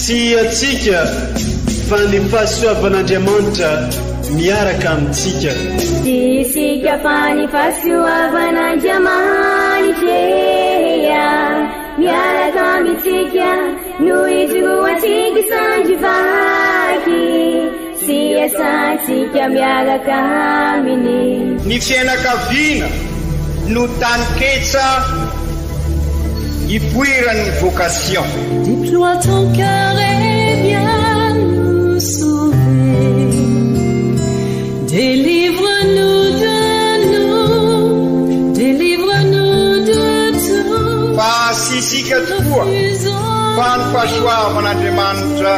Tsy antsika fa ny fahasoavan'Andriamanitra miaraka amintsika. Tsy isika fa ny fahasoavan'Andriamanitra miaraka amintsika no ijoroantsika sandry vaky sy iasantsika miaraka aminy. Ny fiainakaviana no taninketsa ipoiran'ny vocation. Déploie ton cœur et viens nous sauver. Délivre-nous de nous, délivre-nous de tout. Fa tsy isika tokoa fa ny fahasoavan'Andriamanitra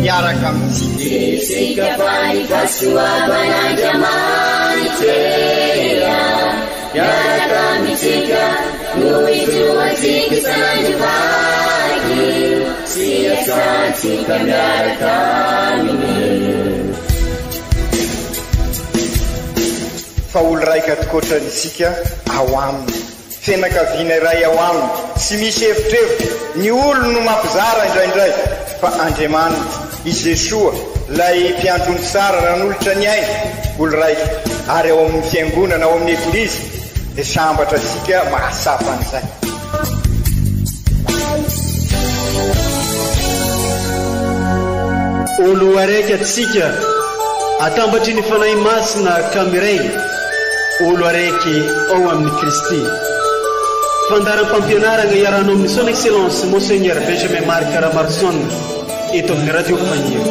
miaraka amintsika. Tsy isika fa ny fahasoavan'Andriamanitra miaraka amintsika no ijoroantsika sandry vaky sy iasantsika miaraka aminy. Fa olo raika tokoatrany isika ao aminy. Fianakaviana iray ao aminy, tsy misy evitrevitra, ny olony no mampizara indraindray, fa Andriamanitra, i Jesoa, ilay Mpiandry ondry tsara nanolotra ny ainy, olo raika, ary ao amin'ny Fiangonana, ao amin'ny Eglizy, dia sambatra isika mahatsapa an'izay. Olo araiky atsika atambatry ny Fanahy Masina ka miray olo araiky ao amin'i Kristy. Fandaharam-pampianaragna iarahanao amin'ny Son Excellence Monseigneur Benjamin Marc Ramaroson eto amin'ny Radio Fagniry.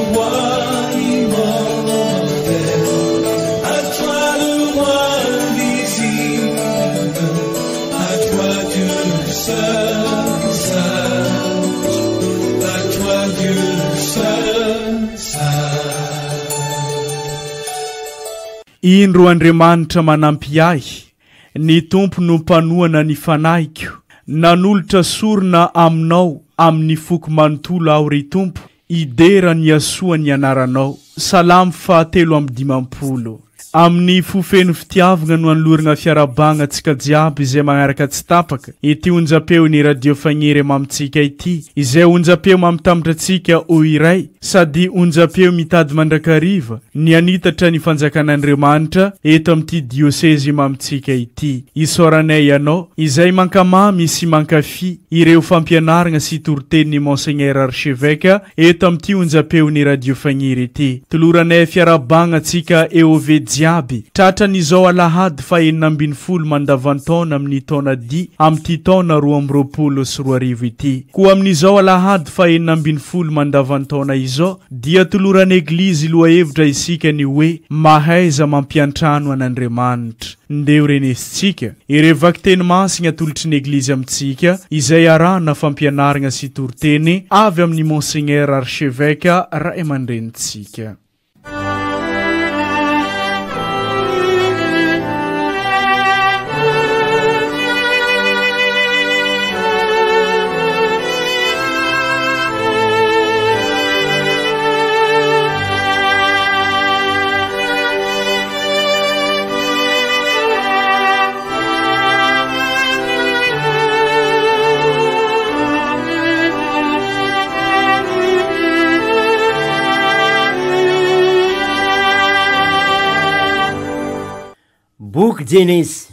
Indro Andriamanitra manampy ahy, ny Tompo no mpanohana ny fanahiko. Nanolotra sorona aminao amin'ny foko manontolo aho, ry Tompo, hidera ny hasoan'ny anaranao. Salamo faha 53. Amin'ny fo feno fitiavagna no anoloragna fiarahabagna antsika jiaby izay magnaraka tsy tapaka ity onjam-peon'ny Radio Fagniry mamintsika ity, izay onjam-peo mamitambatra antsika ho iray sady onjam-peo mitady mandrakariva ny hanitatra ny fanjakan'Andriamanitra eto amin'ity diosezy mamintsika ity. Isaoranay ianao izay mankamamy sy mankafy ireo fampianaragna sy toritenin'ny Monseigneur Archevêque eto amin'ity onjam-peon'ny Radio Fagniry ity. Toloranay fiarahabagna antsika EOV jiaby tratran'izao alahady faha-16 mandavantaona amin'ny taona di amin'ity taona 2022 ity. Koa amin'izao alahady faha-16 mandavantaona izao dia toloran'ny Eglizy lohahevitra isika ny hoe mahaiza mampiantrano an'Andriamanitra. Ndeho renesintsika ireo vakiteny masina atolotry ny Eglizy amintsika izay arahana fampianarana sy toriteny avy amin'ny Monseigneur Archevêque ray aman-drenintsika. Boky Jenesy.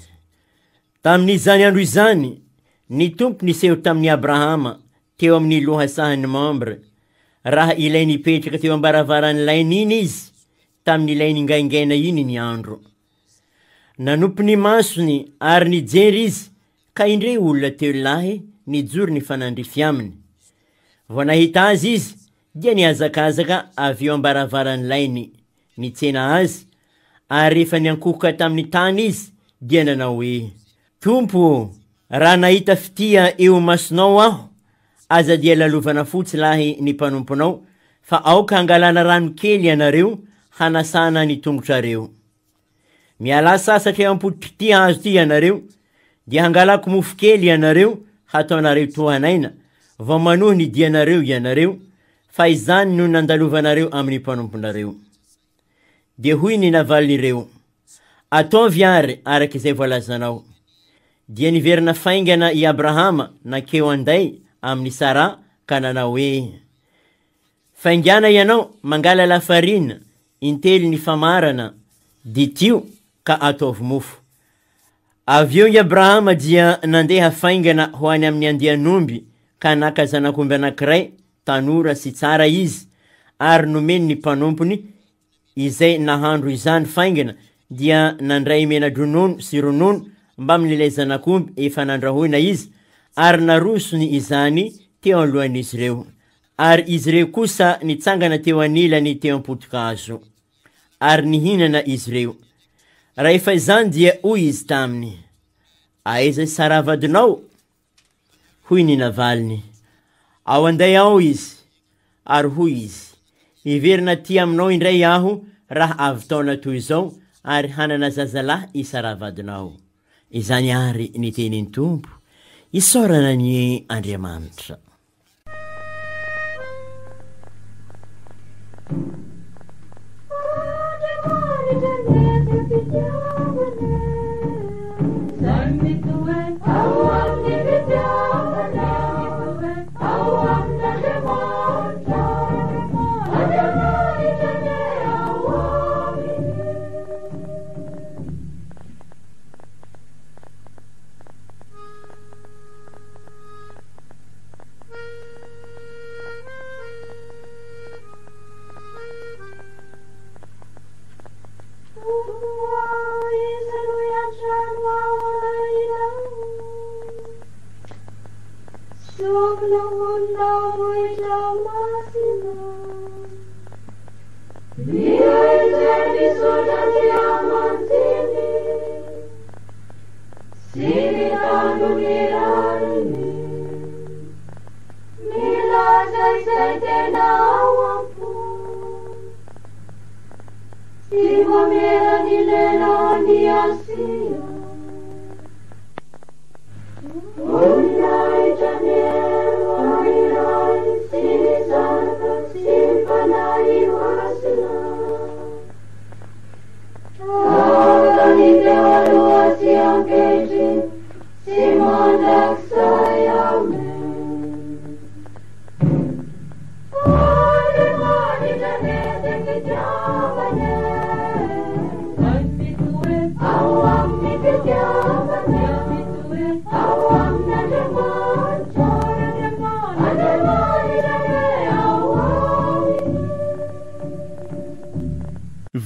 Tamin'izany andro izany, ny Tompo niseho tamin'i Abrahama teo amin'ny lohasahan'i Mambre, raha ilay nipetraka teo am-baravaran'ny lainy iny izy, tamin'ilay ningaingaina iny ny andro. Nanopy ny masony ary nijery izy ka indre olona telo lahy nijoro nifanandrify aminy. Vao nahita azy izy dia nihazakazaka avy eo am-baravaran'ny lainy nitsena azy ary rehefa niankohoka tamin'ny tany izy dia nanao hoe, Tompo ô, raha nahita fitia eo imasonao aho, aza dia lalovana fotsy lahy ny mpanomponao, fa aoka hangalana rano kely ianareo hanasana ny tongotrareo. Mialà sasatra eo am-pototr'ity hazo ity ianareo, dia hangalako mofo kely ianareo hataonareo tohan'aina, vao manohy ny dianareo ianareo, fa izany no nandalovanareo amin'ny mpanomponareo. Dia hoy ny navalin'ireo, Ataovy àry araka izay voalazanao. Dia niverina faingana i Abrahama nankeo an-day amin'i Saraha ka nanao hoe. Faingàna ianao mangala lafarina intelo ny famarana, ditio ka ataovy mofo. Avy eo i Abrahama dia nandeha faingana ho any amin'ny andian'omby ka naka zanak'omby anankiray tanora sy tsara izy, ary nomeny ny mpanompony izay nahandro izany faingana, dia nandray mena-dronono sy ronono mbamin'ilay zanak'omby efa nandrahoina izy, ary narosony izany teo anoloan'izy ireo. Ary izy ireo kosa nitsangana teo anilany teo am-poto-kazo, ary nihinana izy ireo. Rahefa izany dia hoy izy taminy, Aiza i Saraha vadinao? Hoy ny navaliny, Ao an-day ao izy. Ary hoy izy, Hiverina aty aminao indray aho raha avy taona toy izao, ary hanana zazalahy i Saraha vadinao. Izany àry ny tenin'ny Tompo, isaorana anie Andriamanitra.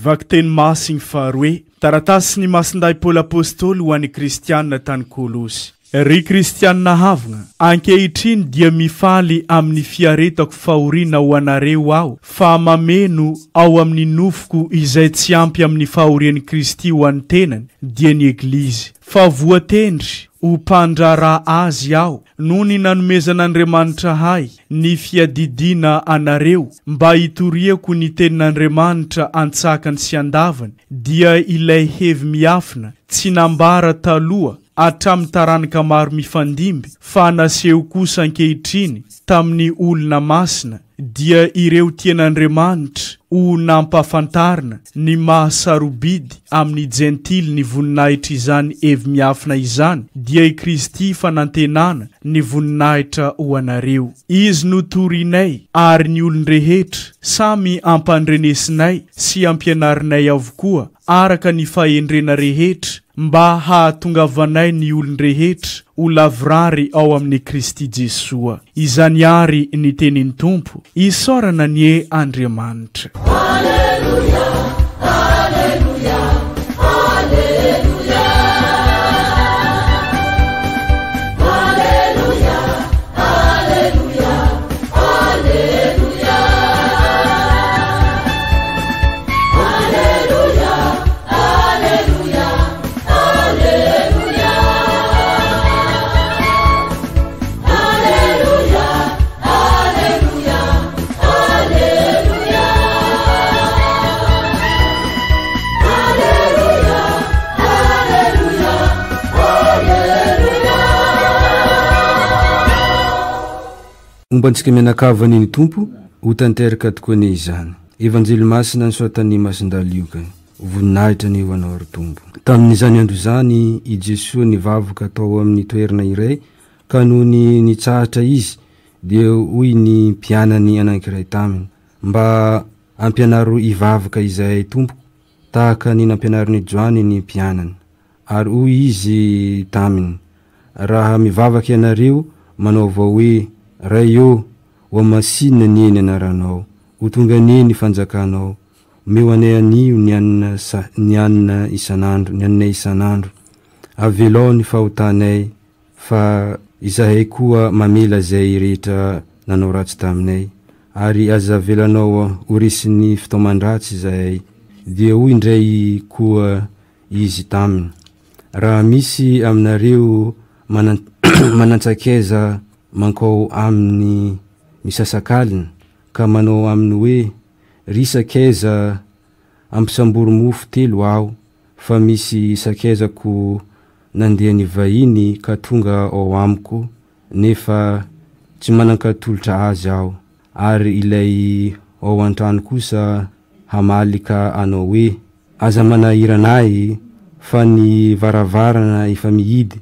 Vakiteny Masiny faharoe, Taratasin'i Masindahy Paoly Apostoly ho an'ny Kristiana tany Kolosy. Ry Kristiana havagna, ankehitriny dia mifaly amin'ny fiaretako fahoriana ho anareo aho, fa mameno ao amin'ny nofoko izay tsy ampy amin'ny fahorian'i Kristy ho an'ny tenany, dia ny Eglizy. Fa voatendry ho mpandraharaha azy aho, noho ny nanomezan'Andriamanitra ahy ny fiadidiana anareo, mba hitoriako ny tenin'Andriamanitra an-tsakany sy an-davany, dia ilay hevi-miafina tsy nambara taloha hatramin'ny taranaka maro mifandimby, fa naseho kosa ankehitriny tamin'ny olona masina, dia ireo tian'Andriamanitra ho nampahafantarina ny maha sarobidy amin'ny Jentily ny voninahitr'izany hevi-miafina izany, dia i Kristy fanantenana ny voninahitra ho anareo. Izy no torinay ary ny olon-drehetra samy ampandrenesinay sy ampianarinay avokoa araka ny fahendrena rehetra mba hahatongavanay ny olon-drehetra ho lavorary ao amin'i Kristy Jesoa. Izany àry ny tenin'ny Tompo, isaorana anie Andriamanitra. Aleloia, aleloia, aleloia. Aleloia, aleloia, aleloia. Aleloia, aleloia, aleloia. Aleloia, aleloia, aleloia. Aleloia, aleloia, aleloia. Homba antsika mianakavy anie ny Tompo, ho tanteraka tokoa anie izany. Evanjely masina nosoratan'i Masindahy Lioka. Voninahitra anie ho Anao ry Tompo. Tamin'izany andro izany i Jesoa nivavaka tao amin'ny toerana iray ka nony nitsahatra Izy dia hoy ny mpianany anankiray taminy. Mba ampianaro hivavaka izahay Tompoko, tahaka ny nampianarin'i Joany ny mpianany. Ary hoy Izy taminy, Raha mivavaka ianareo, manaova hoe, Ray ô, hohamasinina anie ny anaranao, ho tonga anie ny fanjakanao, omeo anay anio ny hanina sa ny hanina isan'andro, ny haninay isan'andro. Avelao ny fahotanay, fa izahay koa mamela izay rehetra nanao ratsy taminay, ary aza avelanao ho resin'ny fitaoman-dratsy izahay. Dia hoy indray koa izy taminy, Raha misy aminareo manan manan-tsakaiza mankao aminy misasakalina, ka manao aminy hoe, Ry sakaiza, ampisambory mofo telo aho, fa misy sakaizako nandeha nivahiny ka tonga ao amiko, nefa tsy manan-katolotra azy aho. Ary ilay ao an-trano kosa hamaly ka hanao hoe, Aza manahirana ahy, fa ny varavarana efa mihidy,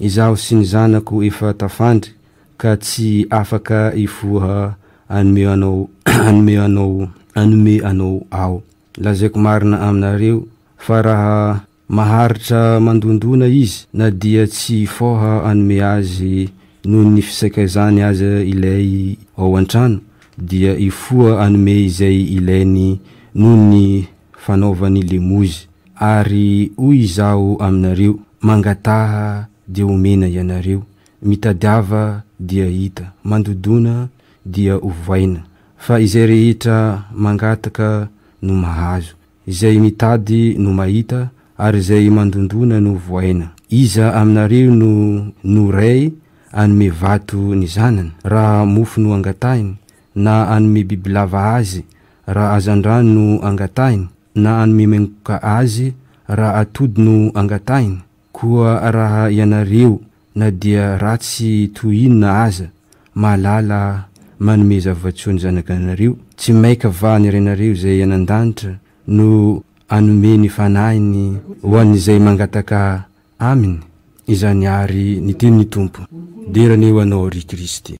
izaho sy ny zanako efa tafandry, ka tsy afaka hifoha hanome anao hanome anao hanome anao aho. Lazaiko marina aminareo fa raha maharitra mandondona izy, na dia tsy hifoha hanome azy noho ny fisakaizany aza ilay ao an-trano, dia hifoha hanome izay ilainy noho ny fanaovany lemozy. Ary hoy izaho aminareo, mangataha dia homena ianareo, Mitadiava dia hita, mandodona dia hovoaina. Fa izay rehetra mangataka no mahazo, izay mitady no mahita, ary izay mandondona no voaina. Iza aminareo no no ray hanome vato ny zanany, raha mofo no angatahiny, na hanome bibilava azy, raha hazandrano no angatahiny, na hanome mengoka azy, raha atody no angatahiny? Koa raha ianareo, na dia ratsy toy inona aza, mahalala manome zava-tsoa ny zanakanareo, tsy maika va ny Rainareo izay any an-danitra no hanome ny Fanahiny ho an'izay mangataka Aminy? Izany àry ny tenin'ny Tompo. Dera anie ho Anao, ry Kristy.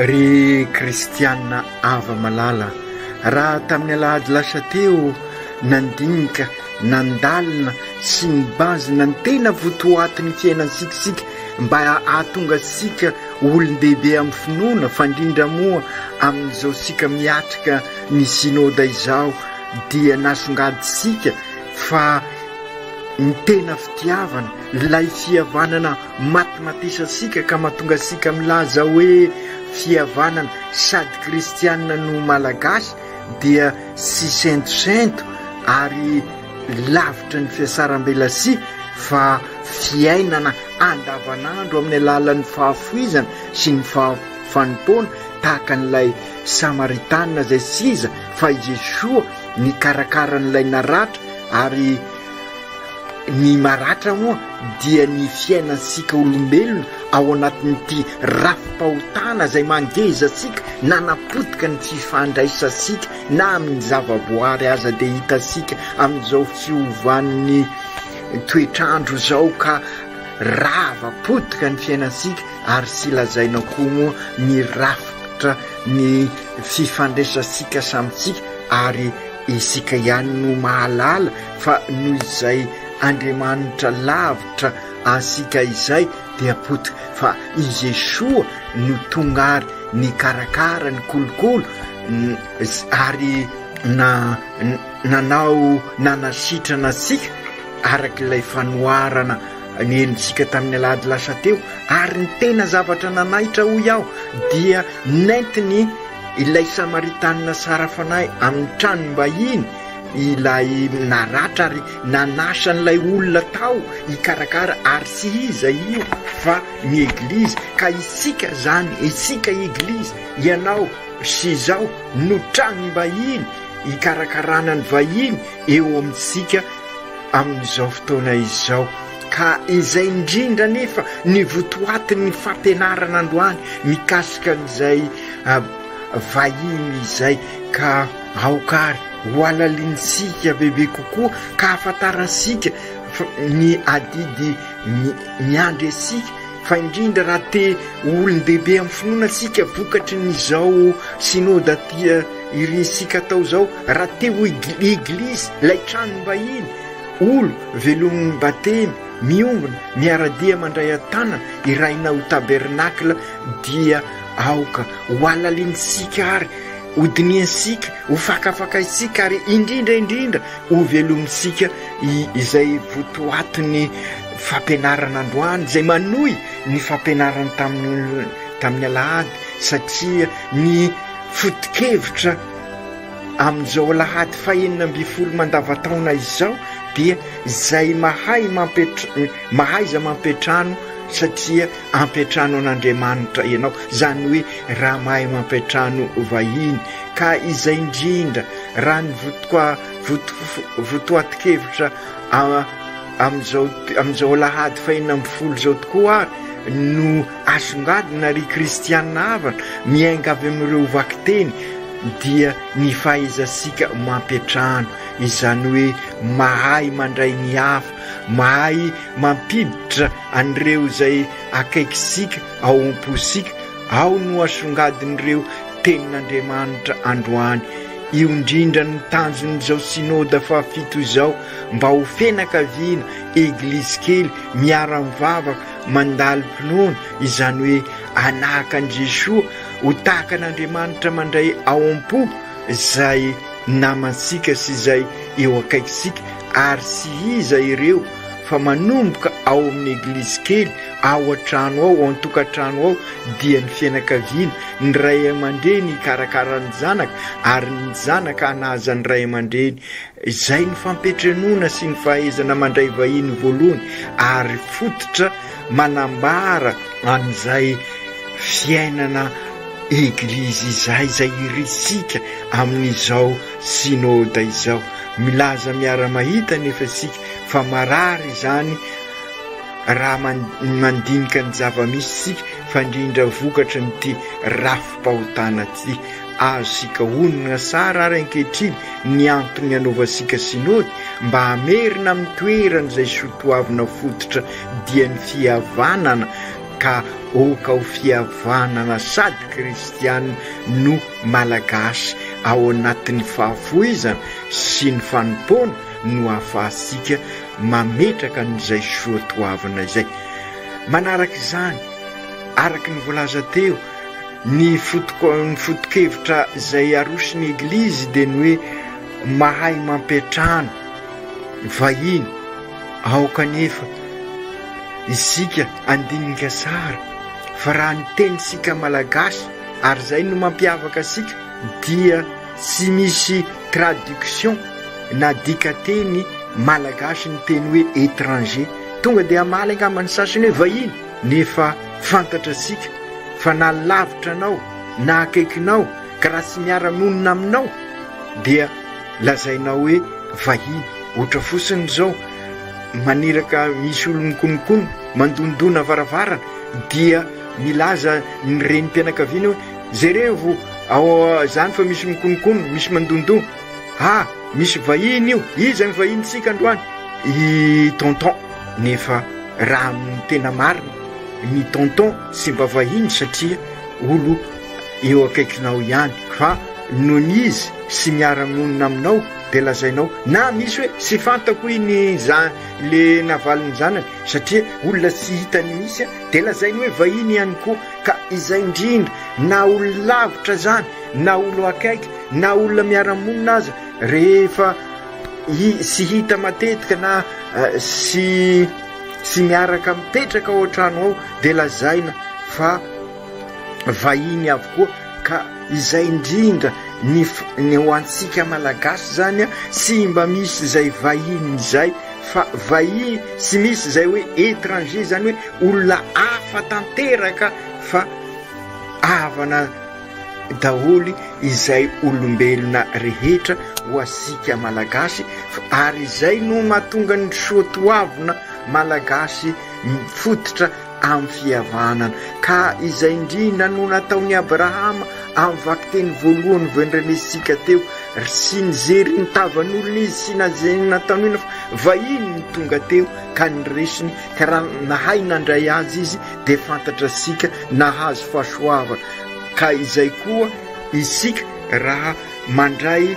Ry kristiana hava-malala, raha tamin'ny alahady lasa teo nandinika, nandalina sy nibazina ny tena votoatin'ny fiainantsika isika mba hahatonga antsika ho olon-dehibe amin'ny finoana, fa indrindra moa amin'izao isika miatrika ny Synoda izao dia nasongadintsika fa ny tena fitiavana, ilay fihavanana matimatesantsika ka mahatonga antsika milaza hoe fihavanana sady kristianina no malagasy dia tsy sentosento ary lavitra ny fiasarambelatsihy fa fiainana andavanandro amin'ny alalan'ny fahafoizana sy ny fanompoana tahaka an'ilay Samaritana izay tsy iza fa i Jesoa nikarakara an'ilay naratra ary ny maratra moa dia ny fiainantsika olombelona ao anatin'ity rafi-pahotana izay mangeza antsika nanapotika ny fifandraisantsika na amin'ny zavaboary aza dia hitantsika amin'izao fiovan'ny toetr'andro izao ka rava potika ny fiainantsika ary tsy lazaina koa moa ny rafitra ny fifandraisantsika samitsika ary isika ihany no mahalala fa noho izay Andriamanitra lavitra antsika izay dia potika fa i Jesoa no tonga ary nikarakara nikolokolo ary na nanao nanasitrana antsika araka ilay fanoharana nentsika tamin'ny alahady lasa teo ary ny tena zavatra nanaitra hoy aho dia nentiny ilay samaritanina sara fanahy amin'ny tranom-bahiny. ilay naratra ary nanasa an'ilay olona tao hikarakara ary tsy iza io fa ny Eglizy ka isika zany, isika Eglizy, ianao sy izaho no tranom-bahiny hikarakarana ny vahiny eo amintsika amin'izao fotoana izao. Ka izay indrindra anefa ny votoatin'ny fampianarana androany mikasika an'izay vahiny izay ka aoka ary ho halalintsika bebe kokoa ka hahafantarantsika ny adidy miandry antsika fa indrindra raha te ho olon-dehibe amin'ny finoana tsika vokatry ny izao synoda irintsika atao izao, raha te ho eglizy ilay tranom-bahiny, olo velomin'ny batemy, miombona, miara-dia mandray an-tanana, irahina ho tabernakla dia aoka ho halalintsika ary hodinihantsika, ho fakafakaintsika ary indrindra indrindra ho velomintsika izay votoatin'ny fampianarana androany izay manohy ny fampianarana tamin'ny tamin'ny alahady satria ny foto-kevitra amin'izao alahady fahenina ambin'ny folo mandavataona izao dia izay mahay mampiantr- mahaiza mampiantrano satria ampiantrano an'Andriamanitra ianao, izany hoe raha mahay mampiantrano vahiny ka izay indrindra raha ny votoa voto votoatin-kevitra amin'izao amin'izao alahady fahenina ambin'ny folo izao tokoa ary no asongadina ry kristiana havana miainga avy amin'ireo vakiteny dia ny fahaizantsika mampiantrano, izany hoe mahay mandray ny hafa, mahay mampiditra an'ireo izay akaikisika ao am-posika, ao no asongadin'ireo tenin'Andriamanitra androany. Io indrindra no tanjon'izao Synoda fahafito izao, mba ho fianakaviana, Eglizy kely, miara-mivavaka, mandalo-pinoana, izany hoe hanahaka an'i Jesoa, ho tahaka an'Andriamanitra mandray ao am-po izay namantsika sy izay eo akaikitsika, ary tsy iza ireo fa manomboka ao amin'ny eglizy kely, ao an-trano ao, ao an-tokantrano ao, dia ny fianakaviana, ny ray aman-dreny hikarakara ny zanaka, ary ny zanaka hanaja ny ray aman-dreny. Izay ny fampiantrenoana sy ny fahaizana mandray vahiny voalohany ary fototra manambara an'izay fiainana eglizy izay, izay irintsika amin'izao synoda izao. Milaza miara-mahita anefa isika fa marary izany raha mandinika ny zava-misy isika fa indrindra vokatry ny ity rafi-pahotana ity. Azontsika onona tsara ary ankehitriny ny antony anaovantsika Synody mba hamerina amin'ny toerany izay soatoavina fototra dia ny fihavanana ka oka ho fihavanana sady kristiana no Malagasy ao anatin'ny fahafohizana sy ny fanompoana no ahafahantsika mametraka an'izay soatoavina izay. Manaraka izany, araka ny voalaza teo, ny foto ny foto-kevitra izay aroson'ny Eglizy dia ny hoe mahay mampiantrano vahiny, aoka anefa isika handinika tsara fa raha ny tenintsika Malagasy ary izay no mampiavaka antsika dia tsy misy traduction na dikateny malagasy ny teny hoe étranger, tonga dia hamaly angamba ny sasany hoe vahiny nefa fantatra antsika fa na lavitra anao na akaikinao ka raha tsy miara-monina aminao dia lazainao hoe vahiny, ohatra fotsiny izao maniraka misy olo mikononkono mandondona varavarana dia milaza ny renim-pianakaviana hoe jerevo ao zany fa misy mikononkono, misy mandondona, ah misy vahiny io, iza ny vahinintsika androany? I tonton, nefa raha amin'ny tena marina ny tonton tsy mba vahiny satria olo eo akaikinao ihany fa nony izy sy miara-monina aminao de lazainao na misy hoe tsy fantako iny za le navalin'ny zanany satria olona tsy hitany mihitsy de lazainy hoe vahiny ihany koa ka izay indrindra na olo lavitra zany na olo akaiky na olona miara-monina aza rehefa tsy hita matetika na sy tsy miaraka mipetraka ao an-trano ao de lazaina fa vahiny avokoa. Ka izay indrindra ny ny ho antsika Malagasy izany tsy mba misy izay vahiny izay fa vahiny tsy misy izay hoe étranger izany hoe olona hafa tanteraka fa havana daholo izay olombelona rehetra ho asika Malagasy ary izay no mahatonga ny soatoavina Malagasy mifototra amin'ny fihavanana. Ka izay indrindra no nataon'i Abrahama amin'ny vakiteny voalohany voandrenesintsika teo, tsy nijery ny tavan'olona izy, tsy najery ny nataony inona fa vahiny no tonga teo ka niresiny, ka raha nahay nandray azy izy dia fantatra isika nahazo fahasoavana. Ka izay koa isika raha mandray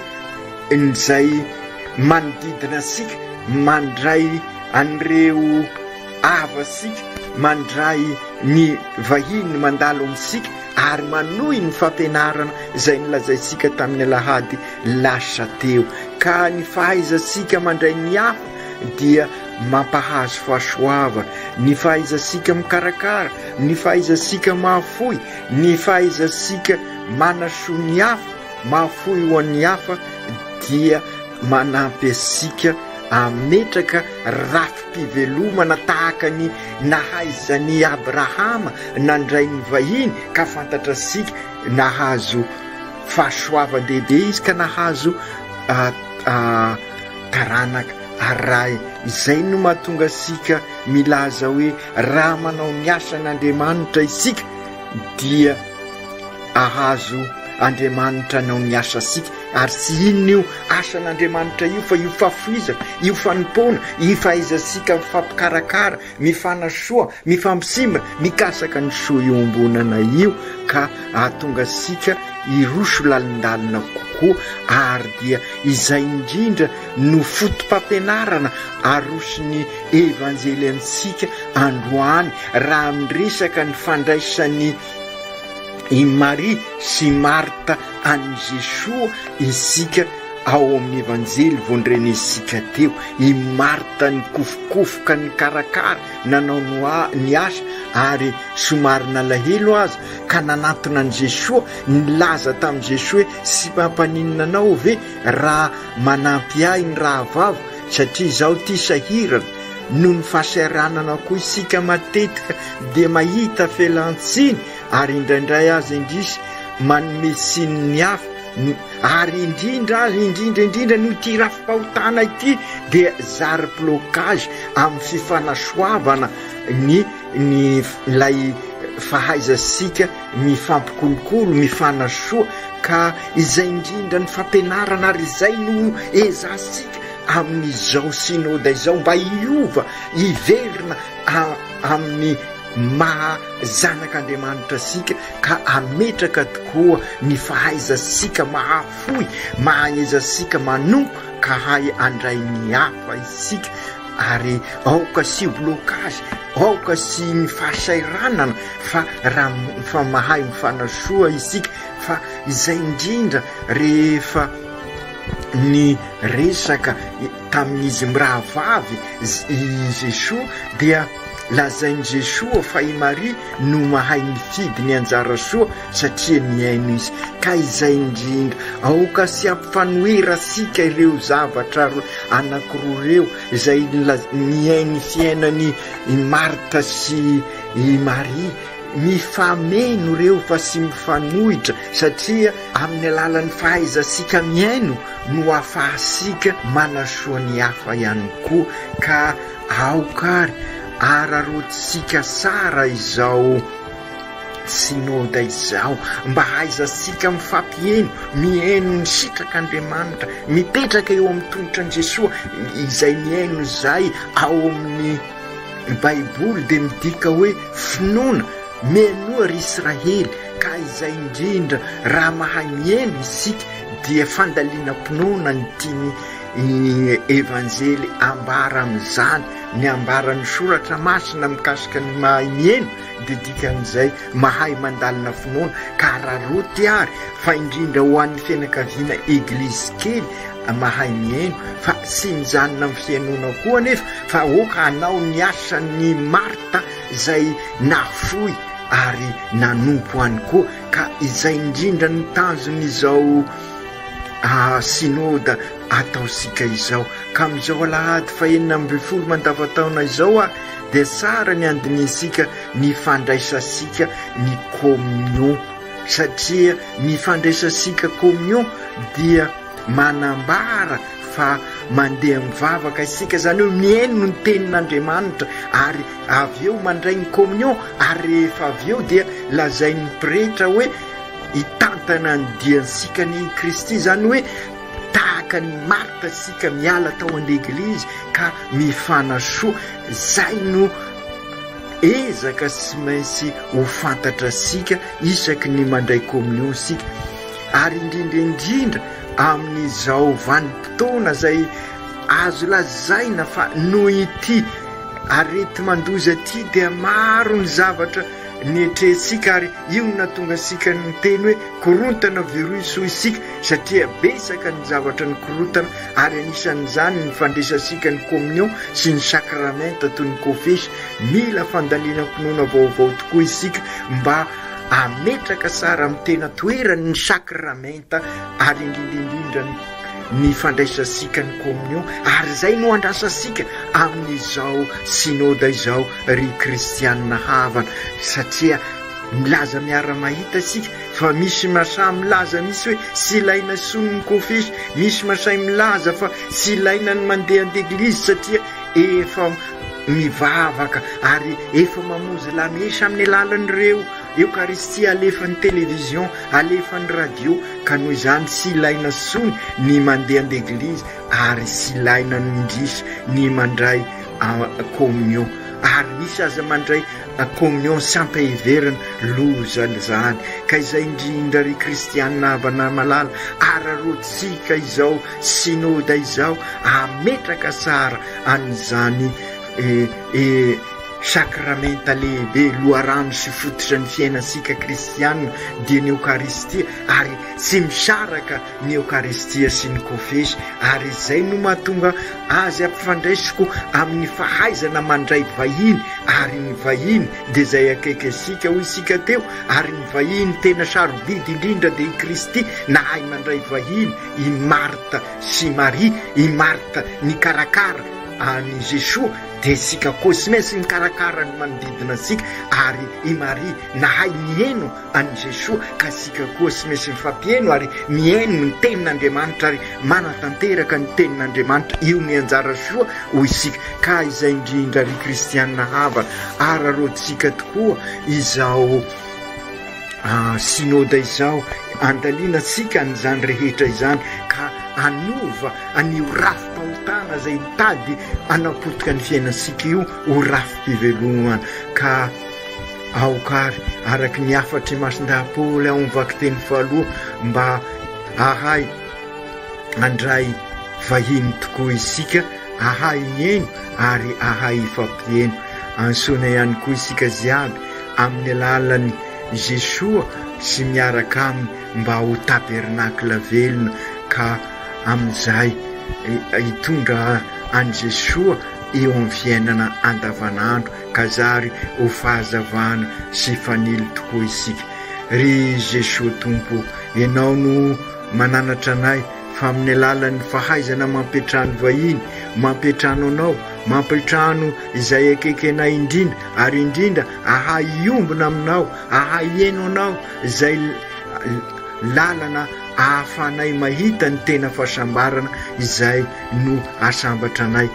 an'izay manodidina antsika, mandray an'ireo Havasika mandray ny vahiny mandalo amintsika ary manohy ny fampianarana izay nolazaintsika tamin'ny alahady lasa teo. Ka ny fahaizantsika mandray ny hafa dia mampahazo fahasoavana, ny fahaizantsika mikarakara, ny fahaizantsika mahafoy, ny fahaizantsika manasoa ny hafa, mahafoy ho an'ny hafa dia manampy antsika hametraka rafi-pivelomana tahaka ny nahaizan'i Abrahama nandray ny vahiny ka fantatrasika nahazo fahasoavan-dehibe izy ka nahazo taranaka. Ary raha izay no mahatonga antsika milaza hoe raha manao ny asan'Andriamanitra isika dia ahazo Andriamanitra hanao ny asantsika, ary tsy inona io asan'Andriamanitra io fa io fahafoizana, io fanompoana, io fahaizantsika mifampikarakara, mifanasoa, mifampisimba, mikasaka ny soa iombonana io ka ahatonga antsika hiroso lalindalina kokoa, ary dia izay indrindra no foto-pampianarana aroson'ny Evanjely antsika androany raha miresaka ny fandraisan'ny i Maria sy Marta an'i Jesoa isika ao amin'ny Evanjely vao ndrenesika teo. I Marta nikofokofoka nikarakara, nanao ny asa ary somary nalahelo aza ka nanantona an'i Jesoa, nilaza tamin'i Jesoa hoe tsy mampaninona anao ve raha manampy ahy ny rahavaviko satria izaho ity sahirana. Noho ny fahasahiranana koa isika matetika dia mahita fialan-tsiny ary indraindray aza indrisy manome tsiny ny hafa ary indrindra aza indrindra indrindra noho ity rafi-pahotana ity dia zary blocage amin'ny fifanasoavana ny ny ilay fahaizantsika mifampikolokolo mifanasoa ka izay indrindra ny fampianarana ary izay no ezahantsika amin'izao synoda izao mba hiova hiverina amin'ny maha zanak'Andriamanitra antsika ka hametraka tokoa ny fahaizantsika mahafoy, mahaizantsika manompo ka hahay handray ny hafa isika ary aoka sy blocage, aoka sy ny fahasahiranana fa raha fa mahay mifanasoa isika fa izay indrindra rehefa ny resaka tamin'izy mirahavavy i Jesoa dia lazain'i Jesoa fa i Maria no mahay mifidy ny anjara soa satria nihaino izy. Ka izay indrindra, aoka tsy hampifanoherantsika ireo zavatra anankiroa ireo izay nihaino ny fiainan'i Marta sy i Maria. Mifameno ireo fa tsy mifanohitra satria amin'ny alalan'ny fahaizantsika mihaino no ahafahantsika manasoa ny hafa ihany koa ka aoka ary araraotintsika tsara izao Synoda izao mba hahaizantsika mifampiheno, mihaino ny sitrak'Andriamanitra, mipetraka eo amin'ny tongotran'i Jesoa, izay mihaino izay ao amin'ny Baiboly dia midika hoe finoana, mihainoa ry Israely, ka izay indrindra raha mahay mihaino isika dia fandalinam-pinoana ny tian'ny Evanjely ambara amin'izany, ny ambaran'ny Soratra Masina mikasika ny mahay mihaino dia dikan'izay mahay mandalina finoana, ka araraoty ary fa indrindra ho an'ny fianakaviana Eglizy kely mahay mihaino fa tsy mijanona amin'ny fihainoana koa anefa fa aoka hanao ny asan'i Marta izay nafoy. ary nanompo any koa, ka izay indrindra no tanjon'izao Synoda ataontsika izao. Ka amin'izao alahady fahenina ambinifolo mandavataona izao ary dia tsara ny handinihintsika ny fandraisantsika ny Communion, satria ny fandraisantsika Communion dia manambara fa mandeha mivavaka isika, izany hoe mihaino ny tenin'Andriamanitra ary avy eo mandray ny communion, ary rehefa avy eo dia lazain'ny pretra hoe hitantana ny diantsika anie i Kristy, izany hoe tahaka ny Marta isika miala tao an-deglizy ka mifanasoa, izay no ezaka tsy maintsy ho fantatra antsika isaky ny mandray communion isika, ary indrindra indrindra amin'izao vanim-potoana izay azo lazaina fa noho ity areti-mandoza ity dia maro ny zavatra nietrehintsika ary io no nahatonga antsika niteny hoe korontana virus hoy isika satria betsaka ny zavatra nikorontana ary anisan'izany ny fandresantsika ny communion sy ny sakramenta toy ny kofesy. Mila fandalinam-pinoana vaovao tokoa isika mba ametraka tsara amin'ny tena toerany ny sakramenta ary indrindra indrindra ny fandraisantsika ny communion ary izay no andrasantsika amin'izao synoda izao ry kristianina havana satria milaza miara-mahita isika fa misy masahy milaza misy hoe tsy ilaina intsony ny kofesy, misy masahy milaza fa tsy ilaina ny mandeha an-deglizy satria efa mivavaka ary efa mamonjy lamesa amin'ny alalan'ireo Eokaristia alefan'ny television, alefan'ny radio, ka noho izany tsy ilaina intsony ny mandeha an-deglizy ary tsy ilaina indrisy ny mandray communion ary misy aza mandray communion tsy ampiheverana, loza izany. Ka izay indrindra ry kristiana havana malala, araraotintsika izao synoda izao ametraka tsara an'izany Sakramenta lehibe, loharano sy fototra ny fiainantsika kristiana dia ny Eokaristia ary tsy misaraka ny Eokaristia sy ny Kofesy ary izay no mahatonga azy ampifandraisiko amin'ny fahaizana mandray vahiny ary ny vahiny dia izay akaiky antsika hoy isika teo ary ny vahiny tena sarobidy indrindra dia i Kristy nahay nandray vahiny i Marta sy Maria, i Marta nikarakara an'i Jesoa dia isika koa tsy maintsy mikarakara ny manodidina antsika ary i Maria nahay niheno an'i Jesoa ka isika koa tsy maintsy mifampiheno ary mihaino ny tenin'Andriamanitra ary manatanteraka ny tenin'Andriamanitra, io ny anjara soa hoy isika ka izay indrindra ry kristianina havana araraotintsika tokoa izao Synoda izao andalinantsika an'izany rehetra izany ka hanova an'io rafi-pahotana izay mitady hanapotika ny fiainantsika io ho rafi-pivelomana ka aoka ary araka ny hafatr'i Masindahy Paoly ao amin'ny vakiteny faharoa mba hahay handray vahiny tokoa isika, hahay hihaino ary hahay hifampiheno. Antsoina ihany koa isika jiaby amin'ny alalan'i Jesoa sy miaraka aminy mba ho tabernakla velona ka amin'izay hitondra an'i Jesoa eo amin'ny fiainana andavanandro ka zary ho fahazavana sy fanilo tokoa isika. Ry Jesoa Tompo ô, Ianao no mananatra anay fa amin'ny alalan'ny fahaizana mampiantrano vahiny, mampiantrano Anao, mampiantrano izay akaiky anay indrindra ary indrindra ahay hiombona Aminao, ahay hihaino Anao izay lalana ahafahanay mahita ny tena fahasambarana izay no ahasambatra anay.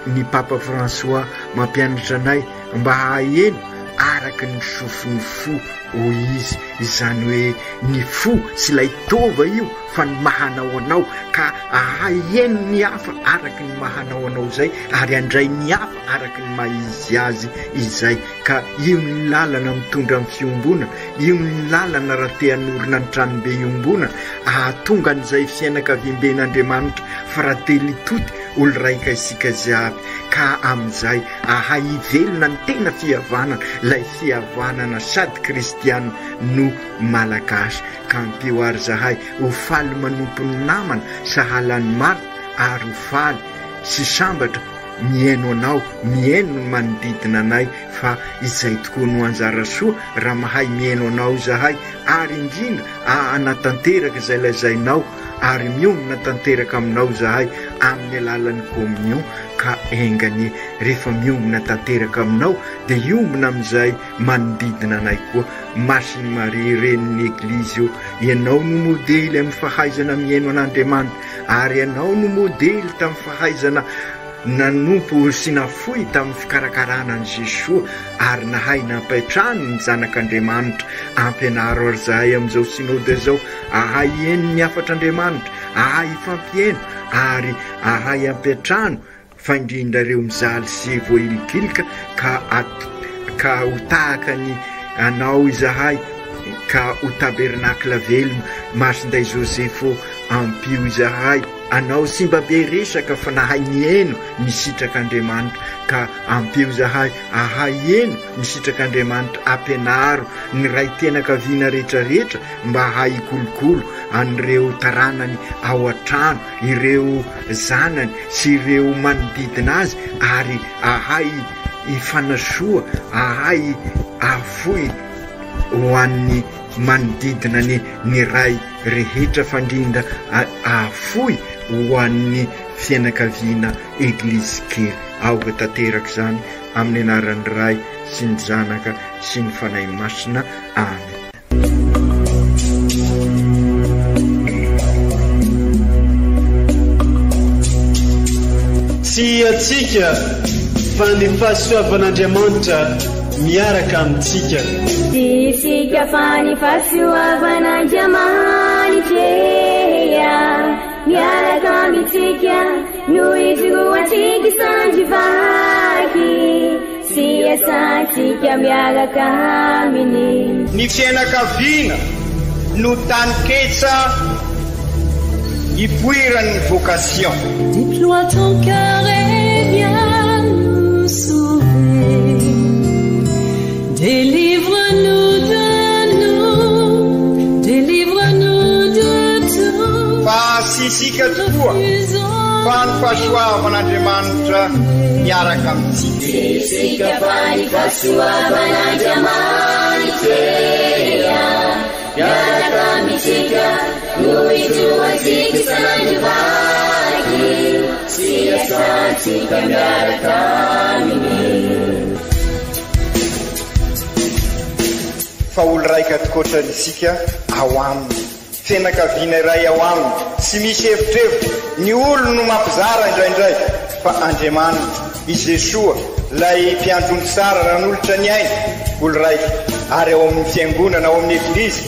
Ny Papa François mampianatra anay mba haheno araka ny sofin'ny fo, hoy izy, izany hoe ny fo sy ilay taova io fa ny mahanao anao, ka haheno ny hafa araka ny mahanao anao izay ary handray ny hafa araka ny maha izy azy izay. Ka io ny lalana mitondra amin'ny fiombonana, io ny lalana raha te hanorina ny tranobe iombonana, ahatonga an'izay fiainakaviamben'Andriamanitra Fratelli tutti, olo-raika isika jiaby, ka amin'izay ahay hivelona ny tena fihavanana, ilay fihavanana sady kristiana no malagasy, ka ampio ary zahay ho faly manompo ny namana sahala an'i Martha ary ho faly sy sambatra. mihaino Anao, mihaino ny manodidina anay fa izay tokoa no anjara soa raha mahay mihaino Anao izahay ary indrindra hanatanteraka izay lazainao ary miombona tanteraka Aminao izahay amin'ny alalan'ny communion ka enga anie rehefa miombona tanteraka Aminao dia hiombona amin'izay manodidina anay koa. Masin'i Maria Renin'ny Eglizy ô, Ianao no modely amin'ny fahaizana mihaino an'Andriamanitra ary Ianao no modely tamin'ny fahaizana nanompo sy nafoy tamin'ny fikarakarana an'i Jesoa ary nahay nampiantrano ny Zanak'Andriamanitra. Ampianaro ary izahay amin'izao Synoda izao hahay hihaino ny hafatr'Andriamanitra, hahay hifampihaino ary hahay hampiantrano fa indrindra ireo mijaly sy voahilikilika ka ka ho tahaka ny Anao izahay ka ho tabernakla velona Masinday Joseph ô ampio izahay Anao tsy mba be resaka fa nahay niheno ny sitrak'Andriamanitra ka ampio izahay ahay heno ny sitrak'Andriamanitra ampianaro ny raim-pianakaviana rehetra rehetra mba hahay hikolokolo an'ireo taranany ao an-trano ireo zanany sy ireo manodidina azy ary ahay hifanasoa, ahay hahafoy ho an'ny manodidina ny ny ray rehetra fa indrindra hahafoy ho an'ny fianakaviana Eglizy kely. Aoka tanteraka izany amin'ny anaran'ny Ray sy ny Zanaka sy ny Fanahy Masina. Amen. Tsy antsika fa ny fahasoavan'Andriamanitra miaraka amintsika. Tsy isika fa ny fahasoavan'Andriamanitra miaraka amintsika no ijoroantsika sandry vaky. Sy iasantsika miaraka aminy. Ny fiainakaviana no taninketsa ipoiran'ny vocation. Déploie ton cœur et viens nous sauver. Délivre-nous de nous, délivre-nous de tout. Fa tsy isika tokoa fa ny fahasoavan'Andriamanitra miaraka amintsika. Tsy isika fa ny fahasoavan'Andriamanitra miaraka amintsika no ijoroantsika isan'andro vaky sy iasantsika miaraka aminy. Fa olo raika tokoatra isika ao aminy. Fianakaviana iray ao aminy, tsy misy evitrevitra, ny olony no mampizara indraindray, fa Andriamanitra, i Jesoa, ilay mpiandry ondry tsara nanolotra ny ainy, olo raika, ary ao amin'ny Fiangonana, ao amin'ny Eglizy,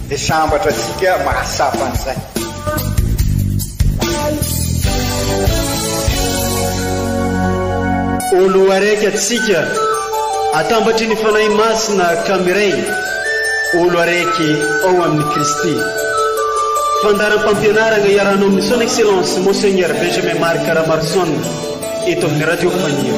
dia sambatra antsika mahatsapa an'izay. Olo araiky antsika, atambatry ny Fanahy Masina ka miray. Olo araiky ao amin'i Kristy. Fandaharam-pampianaragna iarahanao amin'ny Son Excellence Monseigneur Benjamin Marc Ramaroson eto amin'ny Radio Faniry.